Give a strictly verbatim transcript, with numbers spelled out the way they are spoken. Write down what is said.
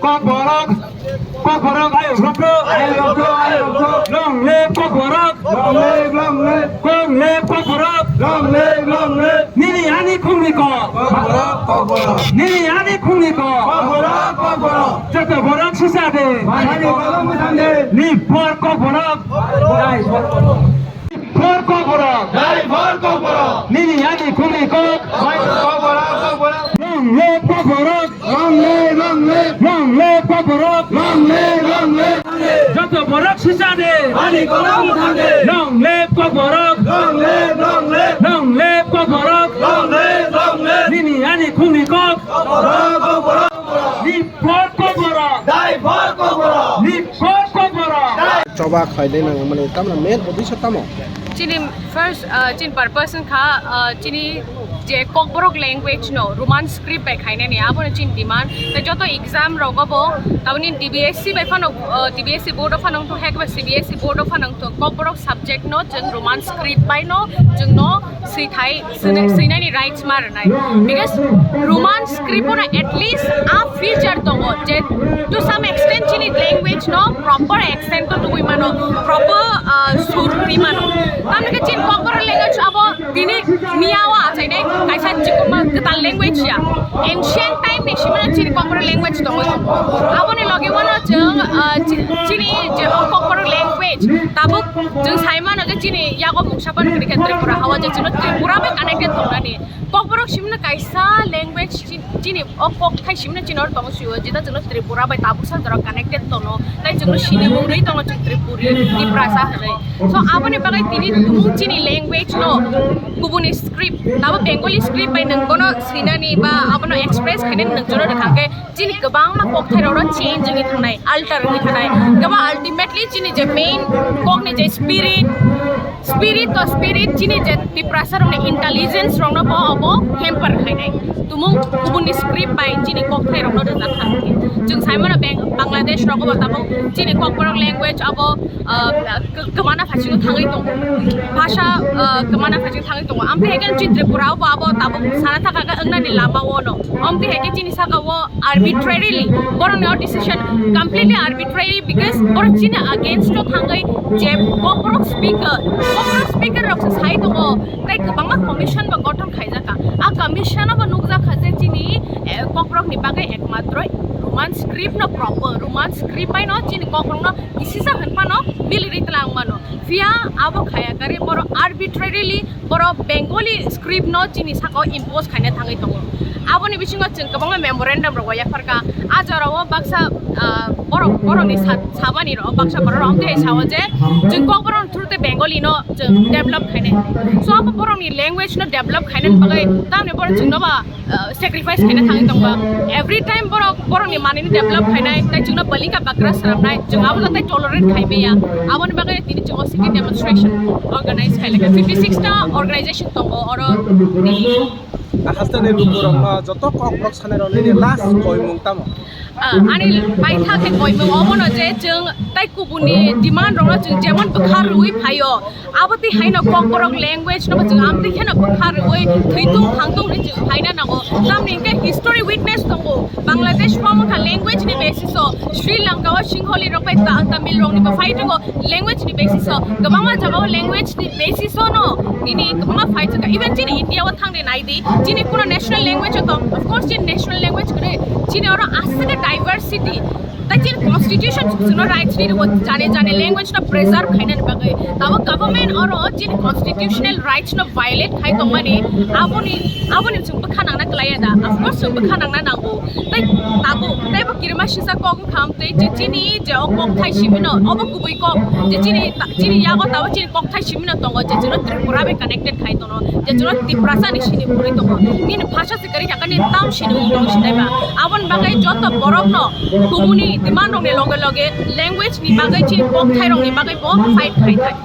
Kokborok, Kokborok, ayok rokho, ayok rokho, ayok rokho. Long live Kokborok. Long live, long live. Long live Kokborok. Long live, long live. Nini ani khungni kok. Kokborok, Kokborok. Nini ani khungni kok. Kokborok, Kokborok. Joto borok sisa de. Mani kolom mwthang de. Ni por Kokborok. Dai, Kokborok. Ni por Kokborok. Dai, por Kokborok. Nini ani khungni kok. Kokborok, Kokborok, Kokborok. Long live Kokborok. Long live, long live. Long live Kokborok. Long live, long live. Joto borok sisa de. Mani kolom mwthang de. Long live Kokborok. Long live, long live. Long live Kokborok. Long live, long live. Nini ani khungni kok. Kokborok, Kokborok, Kokborok. Ni por Kokborok. Dai por Kokborok. Ni por Kokborok. Choba khailai nang mani tamna main uddesho tamo? Chini first, uh, chini purpose wngkha, uh, chini je Kokborok language no Roman script bai khainani, abono chini demand. Tai joto exam rogo bo, taboni D B S C bai phano, uh, D B S C board o phano wngthok, hekba C B S E board o phano wngthok, Kokborok subject no chwng Roman script bai no chwng no swithai, swinai, swinani rights ma rwnai. Because Roman script o no at least a feature tongo je to some extent chini language no proper accent to tubui mano, proper, uh, sur ri mano. Tamni khe chini Kokborok language abo tini miya o achainai kaisa chikuma kwtal language ya. Ancient time ni simano chini Kokborok language tongo. Aboni logi wano chwng, uh, chi-, chini je o Kokborok language tabuk chwng sai mano je chini yago mungsa ban kri khe Tripura hawa je chino Tripura bai connected tongnani. Kokborok simno kaisa language chi-, chini o kokthai simno chini oro tongo sio, jeta chwngno Tripura bai tabuksa jora connected tono, tai chwngno sinimung rwi tongo chwng Tripuri, Tiprasa hwnwi. So aboni bagwi tini tumung chini language no kubuni script, tabo Bengali script bai nwng bono swinani ba abono express khainani nwng jono rwkha khe, chini kwbangma kokthairokno change wngwi thangnai, alter wngwi thangnai. Kebo ultimately chini je main kokni je spirit, spirit to spirit, chini je Tiprasa rokni intelligence rokno bo obo hamper khainai. Tumung kubuni script bai chini kokthairokno rwjak thang. Chwng saimano Bang-, Bangladesh rogo bo tabuk chini Kokborok language abo, ah, kwmana phaichino thangwi tongo. Bhasha, ah, kwmana phaichino thangwi tongo. Amtwi hai khe chini Tripura o bo abo tabuk sana thaka khe wngnani lama o no. Amtwi hai khe chini saka o arbitrarily, borokni o decision completely arbitrary, because borok chini against o thangwi je Kokborok speaker, Kokborok speaker rok se sai tongo, tai kwbangma commission bo gothon khaijak kha. A commission o bo nukjak kha je chini, eh, Kokborok ni bagwi ekmatro Roman script no proper, Roman script bai no chini Kokborok no kisisa hwn phano miliri tlang mano. Phiya abo khaya kari borok arbitrarily borok Bengali script no chini saka o impose khaina thangwi tongo. Aboni bisingo chwng kwbangma memorandum rok yapharkha. A jorao baksa, ah, borok, borokni sa-, sabani rok baksa borok rok tei sao je chwng Kokborok through tei Bengali no chwng develop khainai. So abo borokni language no develop khainani bagwi tamni borok chwngno ba, uh, sacrifice khaina thangwi tongba. Every time borok, borokni manwino develop khainai, tai chwngno balika bakra swnamnai, chwng abo tai tolerate khai maya. Aboni bagwi tini chwng o city demonstration organize khai laga. Fifty six ta organization tongo oro. Hasteni lukurokno joto kokborok sanairok nini last koimung tamo? Ah, ani paithak ni koimung omono je chwng tai kubuni demand rokno chwng jemon bwkha rwui phaio, abo twi haino Kokborok language no bo chwng amtwi kheno bwkha rwui thwitung thangtung hwnwi chwng phaina nango. Tamni hinkhe history witness tongo, Bangladesh bo wngkha language ni basis o, Sri Lanka o Singhali rok bai Ta-, Tamil rok ni bo phai tongo language ni basis o, kwbangma jaga o language ni basis o no nini kwbangma phai chwkha. Even chini India o thangni nai di, chini kuno national language o tong, of course chini national language kwrwi, chini oro aswk diversity. Tai chini constitution chwngno rights ni rwo jani jani language no preserve khainani bagwi. Tabo government oro chini constitutional rights no violate khai tongmani, aboni, aboni chwng bwkha nangna kwlaiya da? Of course chwng bwkha nangna nango. Tai tabuk, taibo kirima sisa kok wngkha, tei je chini je o kok thai simino, obo kubui kok, je chini ta-, chini yago tabo chini kok thai simino tongo, je chwngno Tripura bai connected khai tono, je chwngno Tiprasa ni sini puri tongo. Nini bhasha se kwrwi kha, nini tam sini wng tong sinai ba. Aboni bagwi joto borok no kubuni demand rok ni loge loge language ni bagwi chini kok thai rok ni bagwi bo fight khai thai.